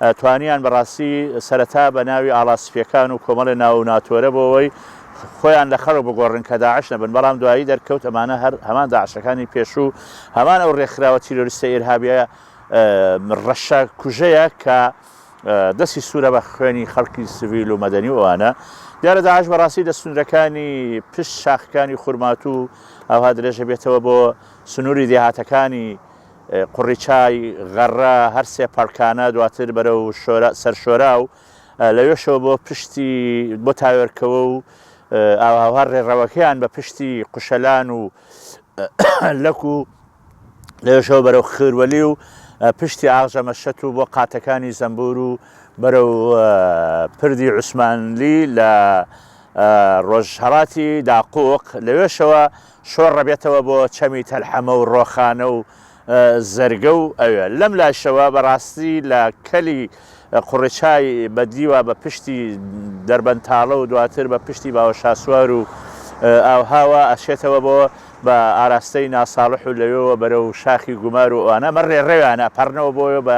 توانیان بەڕاستی سەرەتا بە ناوی ئاڵا سپیەکان و کۆمەڵێ ناو و ناتۆرە بۆ ئەوەی خۆیان لە خەڵک بگۆڕن کە داعش نەبن، بەڵام دوایی دەرکەوت ئەمانە هەر هەمان داعشەکانی پێشوو، هەمان ئەو ڕێکخراوە تیرۆریستە ئیرهابیە ڕەشە کوژەیە کە دەستی سوورە بە خوێنی خەڵکی سڤیل و مەدەنی و ئەوانە. دیارە داعش بەڕاستی لە سنوورەکانی پشت شاخەکانی خورماتوو ئەوها درێژە بێتەوە بۆ سنووری دێهاتەکانی قوڕیچای، غەڕە، هەر سێ پەڵکانە، دواتر بەرەو شۆرا، سەرشۆرا و لەوێشەوە بۆ پشتی بۆ تاوێرکەوە و ئاوهاوها ڕێڕەوەکەیان بە پشتی قوشەلان و لەک و لەوێشەوە بەرەو خروەلی و پشتی ئاغجە مەشەت و بۆ قاتەکانی زەمبور و بەرەو پردی عوسمانلی لە ڕۆژهەڵاتی داقوق، لەوێشەوە شۆڕەبێتەوە بۆ چەمی تەلحەمە و ڕۆخانە و زەرگە و ئەوێ. لەم لایشەوە بەڕاستی لە کەلی قوڕیچای بە دیوە بە پشتی دەربەندتاڵە و دواتر بە پشتی باوەشاسوار و ئاوهاوە ئەچێتەوە بۆ بە ئاراستەی ناساڵح و لەوێوە بەرەو شاخی گومار و ئەوانە ئەمە ڕێڕەویانە ئەپەڕنەوە بۆ بە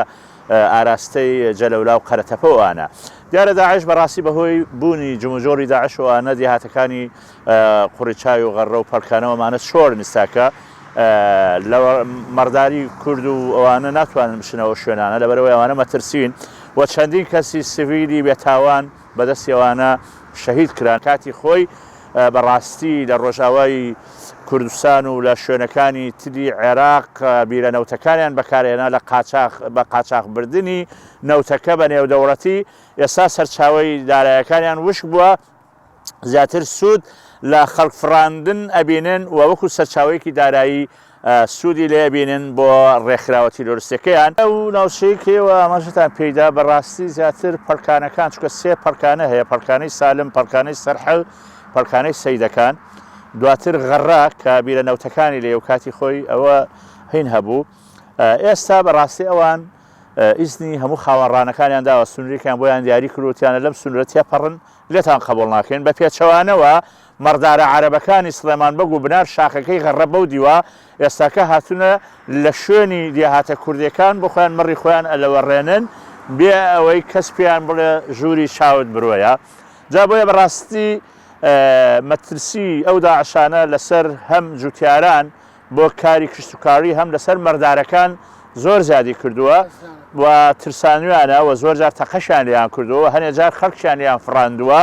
ئاراستەی جەلەولا و قەرەتەپە و ئەوانە. دیارە داعش بەڕاستی بەهۆی بوونی جموجۆڵی داعش و ئەوانە دێهاتەکانی قوڕیچای و غەڕە و پەڵکانە و ئەمانە چۆڵن ئیستاکە لە مەڕداری کورد و ئەوانە ناتوانن بچنە ئەو شوێنانە لەبەرئەوەی ئەوانە مەترسین و چەندین کەسی سڤیلی بێتاوان بەدەستی ئەوانە شەهید کران. کاتی خۆی بەڕاستی لە ڕۆژئاوای کوردستان و لە شوێنەکانی تری عێراق بیرە نەوتەکانیان بەکارهێنا لە قاچاخ بە قاچاخ بردنی نەوتەکە بە نێودەوڵەتی، ئێستا سەرچاوەی دارایەکانیان وشک بووە، زیاتر سوود لە خەڵک فڕاندن ئەبینن و وەکو سەرچاوەیەکی دارایی سوودی لێ ئەبینن بۆ ڕێکخراوە تیرۆرستیەکەیان. ئەو ناوچەی کە ئێوە ئاماژەتان پێیدا بەڕاستی زیاتر پەڵکانەکان، چونکە سێ پەڵکانە هەیە، پەڵکانەی سالم، پەڵکانەی سەرحە، پەڵکانەی سەیدەکان، دواتر غەڕە کە بیرە نەوتەکانی لێیە و کاتی خۆی ئەوە هین هەبوو. ئێستا بەڕاستی ئەوان ئیزنی هەموو خاوەن ڕانەکانیان داوە، سنوورێکیان بۆیان دیاری کردووە، وتیانە لەم سنوورە تێپەڕن لێتان قەبوڵ ناکەین، بە پێچەوانەوە مەڕدارە عەرەبەکانی سڵێمان بەگ و بنار شاخەکەی غەڕە بەو دیوە ئێستاکە هاتوونە لە شوێنی دێهاتە کوردێکان بۆ خۆیان مەڕی خۆیان ئەلەوەڕێنن بێ ئەوەی کەس پێیان بڵێ ژووری چاوت برۆیە. جا بۆیە بەڕاستی مەترسی ئەو داعشانە لەسەر هەم جوتیاران بۆ کاری کشتوکاڵی هەم لەسەر مەڕدارەکان زۆر زیادی کردووە و ترسانویانە و زۆر جار تەقەشیان لێیان کردووە و هەنێ جار خەڵکیان لێیان فڕاندووە.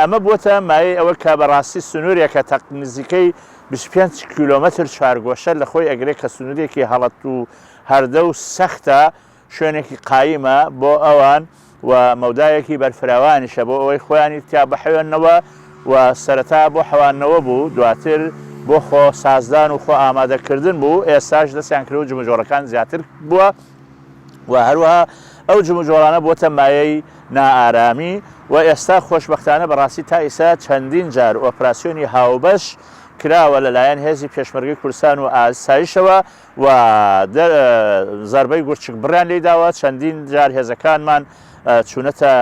ئەمە بووەتە مایەی ئەوە کە بەڕاستی سنوورێکە تەق نزیکەی 25 کیلۆمەتر چوارگۆشە لە خۆی ئەگرێ کە سنوورێکی هەڵەت و هەردە و سەختە، شوێنێکی قایمە بۆ ئەوان و مەودایەکی بەرفراوانیشە بۆ ئەوەی خۆیانی تیا بحەوێننەوە و سەرەتا بۆ حەواندنەوە بوو دواتر بۆ خۆ سازدان و خۆ ئامادەکردن بوو ئێستاش دەستیان کردوە جموجۆڵەکان زیاتر بووە و هەروەها ئەو جموجۆڵانە بووەتە مایەی نائارامی و ئێستا خۆشبەختانە بەڕاستی تا ئیستا چەندین جار ئۆپراسیۆنی هاوبەش کراوە لەلایەن هێزی پێشمەرگەی کوردستان و ئاسایشەوە و زەربەی گورچک بڕیان لی داوە، چەندین جار هێزەکانمان چوونەتە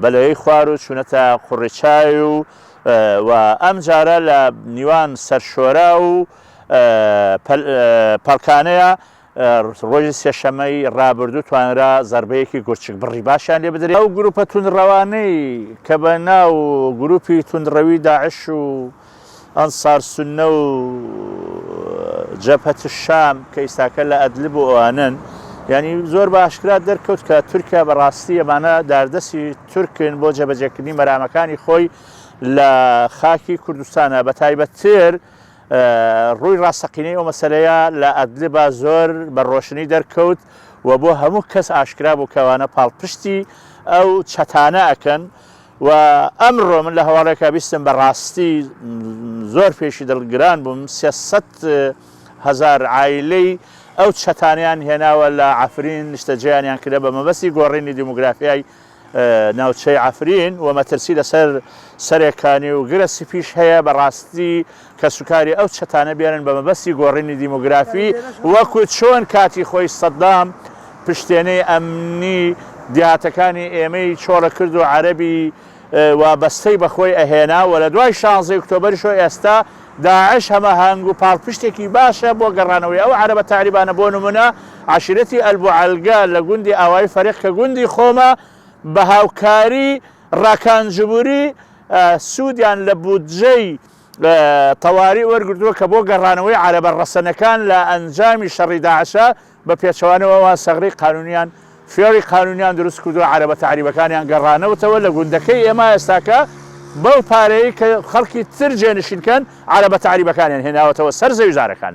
بەلەیەی خوار و چوونەتە قوڕیچای و و ئەم جارە لە نیوان سەرشۆرا و پەڵکانەیە ڕۆژی سێشەمەی ڕابردوو توانرا زەربەیەکی گورچک بڕی باشیان لێ بدرێت. ئەو گروپە توندڕەوانەی کە بە ناو گروپی توندڕەوی داعش و ئەنسار سوننە و جەبهەت الشام کە ئیستاکە لە ئەدلب و ئەوانەن یانی زۆر بە ئاشکرا دەرکەوت کە تورکیا بەڕاستی ئەمانە داردەستی تورکن بۆ جێبەجێکردنی مەرامەکانی خۆی لە خاکی کوردستانە بە تایبەتتر ڕووی ڕاستەقینەی ئەو مەسەلەیە لە ئەدلبا زۆر بە ڕۆشنی دەرکەوت و بۆ هەموو کەس ئاشکرا بوو کەوانە پاڵپشتی ئەو چەتانە ئەکەن و ئەمڕۆ من لە هەواڵێکا بیستم بە ڕاستی زۆر پێشی دڵگران بووم 300 هەزار عایلەی ئەو چەتانەیان هێناوە لە عەفرین نیشتەجێیانیان کردە بە مەبەستی گۆڕینی دیموگرافیای ناوچەی عەفرین و مەترسی لەسەر سەرێکانی و گرە سپیش هەیە بە ڕاستی کەسوکاری ئەو چەتانە بێنن بە مەبەستی گۆڕینی دیموگرافی وەکو چۆن کاتی خۆی سەدام پشتێنەی ئەمنی دێهاتەکانی ئێمەی چۆڵە کرد و عەرەبی وابەستەی بە خۆی ئەهێنا و لە دوای شانزەی ئوکتۆبەریشەوە ئێستا داعش هەماهەنگ و پاڵپشتێکی باشە بۆ گەڕانەوەی ئەو عەرەبە تەعریبانە بۆ نمونە عەشیرەتی ئەلبوعەلگە لە گوندی ئاوایی فەریق کە گوندی خۆمە بە هاوکاری ڕاکان جبوری سوودیان لە بودجەی تەواری وەرگرتووە کە بۆ گەڕانەوەی عەرەبە ڕەسەنەکان لە ئەنجامی شەڕی داعشە بە پێچەوانەوە ئەوان سەغرەی قانونیان فێڵی قانونیان دروست کردووە عەرەبە تەعریبەکانیان گەڕانەوتەوە لە گوندەکەی ئێمە ئێستاکە بەو پارەیەی کە خەڵکی تر جێنشین کەن عەرەبە تەعریبەکانیان هێناوەتەوە سەر زەویزارەکان.